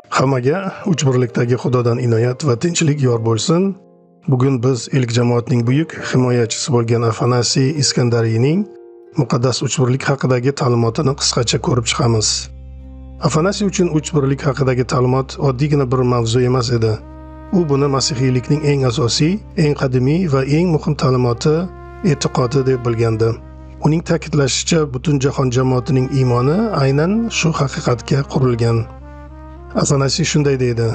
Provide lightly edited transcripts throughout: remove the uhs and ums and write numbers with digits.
Hammaga uch birlikdagi Xudodan inoyat va tinchlik yor bo'lsin. Bugun biz ilk jamoatning buyuk himoyachisi bo'lgan Afanasiy Iskandariyning muqaddas uchbirlik haqidagi ta'limotini qisqacha ko'rib chiqamiz. Afanasiy uchun uchbirlik haqidagi ta'limot oddiygina bir mavzu emas edi. U buni masihiylikning eng asosiy, eng qadimiy va eng muhim ta'limoti, e'tiqodi deb bilgandi. Uning ta'kidlashicha, butun jahon jamoatining iymoni aynan shu haqiqatga qurilgan. Afanasiy shunday deydi: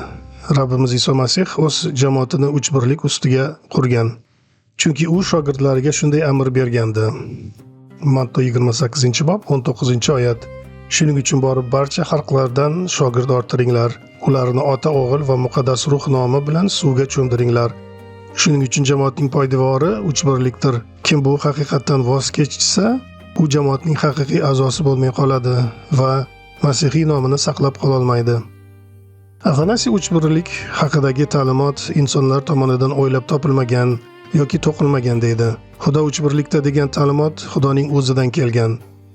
Rabbimiz Iso Masih o'z jamoatini uchbirlik ustiga qurgan. Chunki u shogirdlariga shunday amr bergandi. Matto 28-bob 19-oyat. Shuning uchun borib barcha xalqlardan shogird orttiringlar. Ularni Ota, O'g'il va Muqaddas Ruh nomi bilan suvga cho'mdiringlar. Shuning uchun jamoatning poydevori uchbirlikdir. Kim bu haqiqatdan voz kechsa, u jamoatning haqiqiy a'zosi bo'lmay qoladi va masihiy nomini saqlab qololmaydi. Afanasiy uchbirlik haqidagi ta'limot insonlar tomonidan o'ylab topilmagan yoki to'qilmagan deydi. Xudo uchbirlikda degan ta'limot Xudoning o'zidan kelgan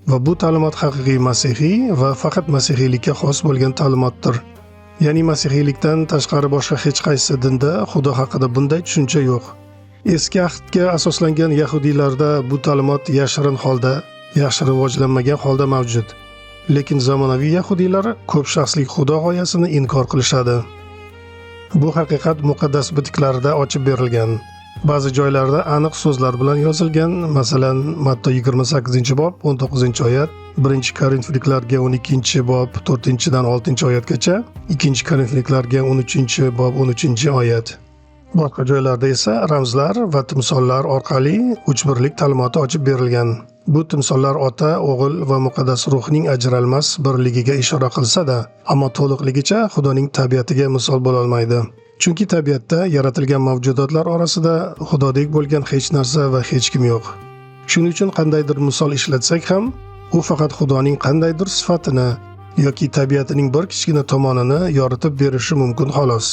va bu ta'limot haqiqiy masihiy va faqat masihiylikka xos bo'lgan ta'limotdir. Ya'ni masihiylikdan tashqari boshqa hech qaysi dinda Xudo haqida bunday tushuncha yo'q. Eski ahdga asoslangan yahudiylarda bu ta'limot yashirin holda, yaxshi rivojlanmagan holda mavjud. Lekin zamonaviy yahudiylar ko'p shaxsli Xudo g'oyasini inkor qilishadi. Bu haqiqat muqaddas bitiklarda ochib berilgan. Ba'zi joylarda aniq so'zlar bilan yozilgan, masalan, Matto 28-bob 19-oyat, 1-Korinfliklarga 12-bob 4-dan 6-oyatgacha, 2-Korinfliklarga 13-bob 13-oyat. Boshqa joylarda esa ramzlar va timsollar orqali uchbirlik ta'limoti ochib berilgan. Bu timsollar Ota, O'g'il va Muqaddas Ruhning ajralmas birligiga ishora qilsa-da, ammo to'liqligicha Xudoning tabiatiga misol bo'la olmaydi. Chunki tabiatda yaratilgan mavjudotlar orasida Xudodek bo'lgan hech narsa va hech kim yo'q. Shuning uchun qandaydir misol ishlatsak ham, u faqat Xudoning qandaydir sifatini yoki tabiatining bir kichkina tomonini yoritib berishi mumkin xolos.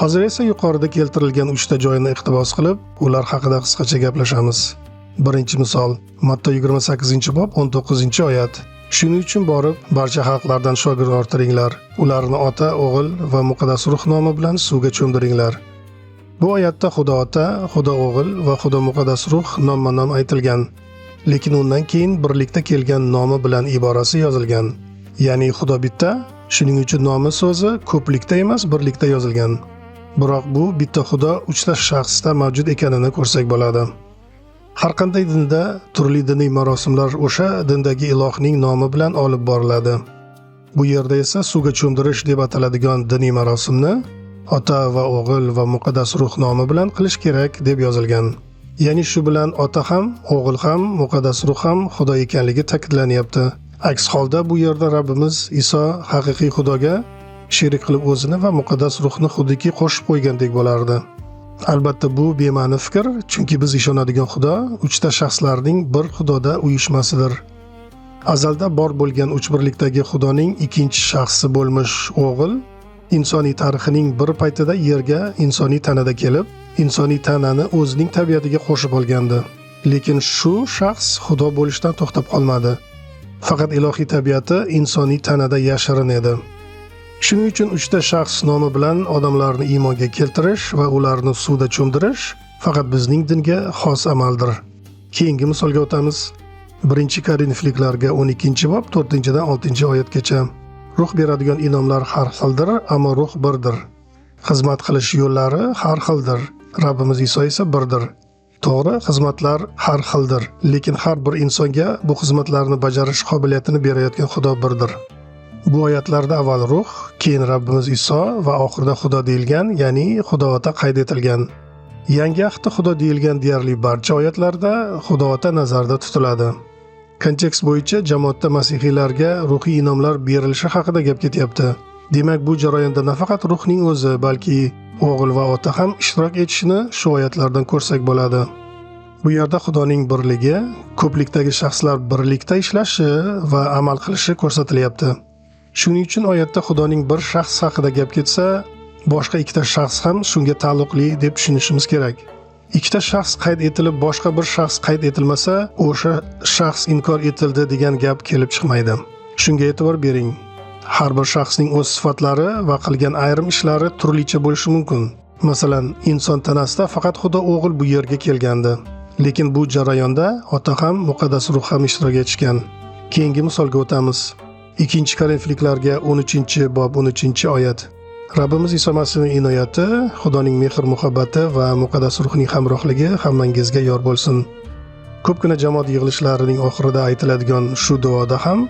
Hozir esa yuqorida keltirilgan uchta joyni iqtibos qilib, ular haqida qisqacha gaplashamiz. Birinchi misol, Matto 28-bob 19-oyat. Shuning uchun borib barcha xalqlardan shogird orttiringlar. Ularni Ota, O'g'il va Muqaddas Ruh nomi bilan suvga cho'mdiringlar. Bu oyatda Xudo Ota, Xudo O'g'il va Xudo Muqaddas Ruh nomma-nom aytilgan. Lekin undan keyin birlikda kelgan nomi bilan iborasi yozilgan. Ya'ni Xudo bitta, shuning uchun nomi so'zi ko'plikda emas, birlikda yozilgan. Biroq bu bitta Xudo uchta shaxsda mavjud ekanini ko'rsak bo'ladi. Har qanday dinda turli diniy marosimlar o'sha dindagi ilohning nomi bilan olib boriladi. Bu yerda esa suvga cho'mdirish deb ataladigan diniy marosimni Ota va O'g'il va Muqaddas Ruh nomi bilan qilish kerak deb yozilgan. Ya'ni shu bilan Ota ham, O'g'il ham, Muqaddas Ruh ham Xudo ekanligi ta'kidlanyapti. Aks holda bu yerda Rabbimiz Iso haqiqiy Xudoga sherik qilib o'zini va Muqaddas Ruhni xuddiki qo'shib qo'ygandek bo'lardi. Albatta bu bema'ni fikr, chunki biz ishonadigan Xudo uchta shaxslarning bir Xudoda uyushmasidir. Azalda bor bo'lgan uchbirlikdagi Xudoning ikkinchi shaxsi bo'lmish O'g'il insoniy tarixining bir paytida yerga insoniy tanada kelib, insoniy tanani o'zining tabiatiga qo'shib olgandi. Lekin shu shaxs Xudo bo'lishdan to'xtab qolmadi. Faqat ilohiy tabiati insoniy tanada yashirin edi. Shuning uchun uchta shaxs nomi bilan odamlarni iymonga keltirish va ularni suvda cho'mdirish faqat bizning dinga xos amaldir. Keyingi misolga o'tamiz. 1-Korinfliklarga 12-bob 4-dan 6-oyatgacha. Ruh beradigan inomlar har xildir, ammo ruh birdir. Xizmat qilish yo'llari har xildir, Rabbimiz Iso esa birdir. To'g'ri, xizmatlar har xildir, lekin har bir insonga bu xizmatlarni bajarish qobiliyatini berayotgan Xudo birdir. Bu oyatlarda avval ruh, keyin Rabbimiz Iso va oxirida Xudo deyilgan, ya'ni Xudo Ota qayd etilgan. Yangi ahdda Xudo deyilgan deyarli barcha oyatlarda Xudo Ota nazarda tutiladi. Kontekst bo'yicha jamoatda masihiylarga ruhiy inomlar berilishi haqida gap ketyapti. Demak, bu jarayonda nafaqat ruhning o'zi, balki O'g'il va Ota ham ishtirok etishini shu oyatlardan ko'rsak bo'ladi. Bu yerda Xudoning birligi, ko'plikdagi shaxslar birlikda ishlashi va amal qilishi ko'rsatilyapti. Shuning uchun oyatda Xudoning bir shaxs haqida gap ketsa, boshqa ikkita shaxs ham shunga taalluqli deb tushunishimiz kerak. Ikkita shaxs qayd etilib, boshqa bir shaxs qayd etilmasa, o'sha shaxs inkor etildi degan gap kelib chiqmaydi. Shunga e'tibor bering. Har bir shaxsning o'z sifatlari va qilgan ayrim ishlari turlicha bo'lishi mumkin. Masalan, inson tanasida faqat Xudo o'g'il bu yerga kelgandi. Lekin bu jarayonda ota ham, muqaddas ruh ham ishtirok etishgan. Keyingi misolga o'tamiz. 2 Korinfliklarga 13-bob 13-oyat. Rabbimiz Iso Masihning inoyati, Xudoning mehr-muhabbati va muqaddas ruhning hamrohligi hammangizga yor bo'lsin. Ko'pgina jamoat yig'ilishlarining oxirida aytiladigan shu duoda ham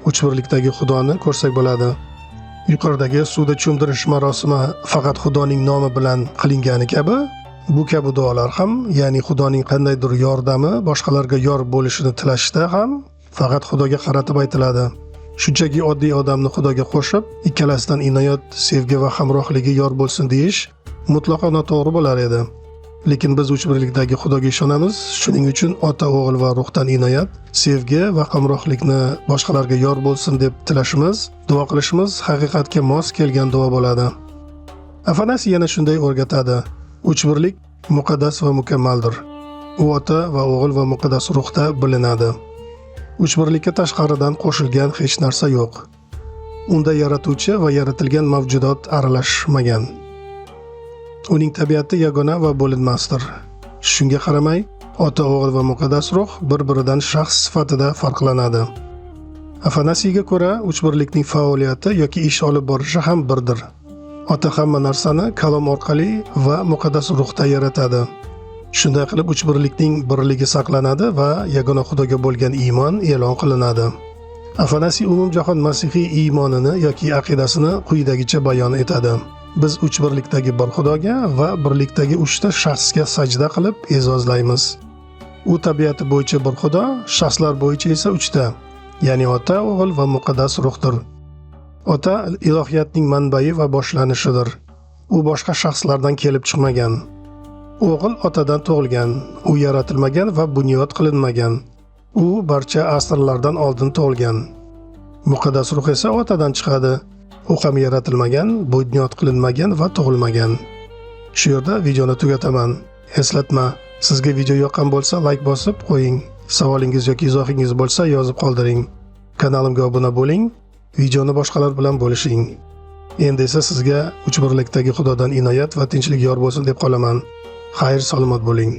uchbirlikdagi Xudoni ko'rsak bo'ladi. Yuqoridagi suvda cho'mdirish marosimi faqat Xudoning nomi bilan qilingani kabi, bu kabi duolar ham, ya'ni Xudoning qandaydir yordami boshqalarga yor bo'lishini tilashda ham faqat Xudoga qaratib aytiladi. Shunchaki oddiy odamni Xudoga qo'shib, ikkalasidan inoyat, sevgi va hamrohligi yor bo'lsin deyish mutlaqo noto'g'ri bo'lar edi. Lekin biz uchbirlikdagi Xudoga ishonamiz, shuning uchun ota, o'g'il va ruhdan inoyat, sevgi va hamrohlikni boshqalarga yor bo'lsin deb tilashimiz, duo qilishimiz haqiqatga mos kelgan duo bo'ladi. Afanasiy yana shunday o'rgatadi: Uchbirlik muqaddas va mukammaldir. U ota va o'g'il va muqaddas ruhda bilinadi. Uchbirlikka tashqaridan qo'shilgan hech narsa yo'q. Unda yaratuvchi va yaratilgan mavjudot aralashmagan. Uning tabiati yagona va bo'linmasdir. Shunga qaramay, ota, o'g'il va muqaddas ruh bir-biridan shaxs sifatida farqlanadi. Afanasiyga ko'ra, uchbirlikning faoliyati yoki ish olib borishi ham birdir. Ota hamma narsani kalom orqali va muqaddas ruhda yaratadi. Shunday qilib, uchbirlikning birligi saqlanadi va yagona Xudoga bo'lgan iymon e'lon qilinadi. Afanasiy umumjahon masihiy iymonini yoki aqidasini quyidagicha bayon etadi. Biz uchbirlikdagi bir Xudoga va birlikdagi uchta shaxsga sajda qilib e'zozlaymiz. U tabiati bo'yicha bir Xudo, shaxslar bo'yicha esa uchta, ya'ni Ota, O'g'il va Muqaddas Ruhdir. Ota ilohiyatning manbai va boshlanishidir. U boshqa shaxslardan kelib chiqmagan. O'g'il otadan tug'ilgan, u yaratilmagan va bunyod qilinmagan. U barcha asrlardan oldin tug'ilgan. Muqaddas Ruh esa otadan chiqadi. U ham yaratilmagan, bunyod qilinmagan va tug'ilmagan. Shu yerda videoni tugataman. Eslatma: sizga video yoqqan bo'lsa, layk bosib qo'ying. Savolingiz yoki izohingiz bo'lsa, yozib qoldiring. Kanalimga obuna bo'ling, videoni boshqalar bilan bo'lishing. Endi esa sizga uchbirlikdagi Xudodan inoyat va tinchlik yor bo'lsin deb qolaman. Xayr, salomat bo'ling.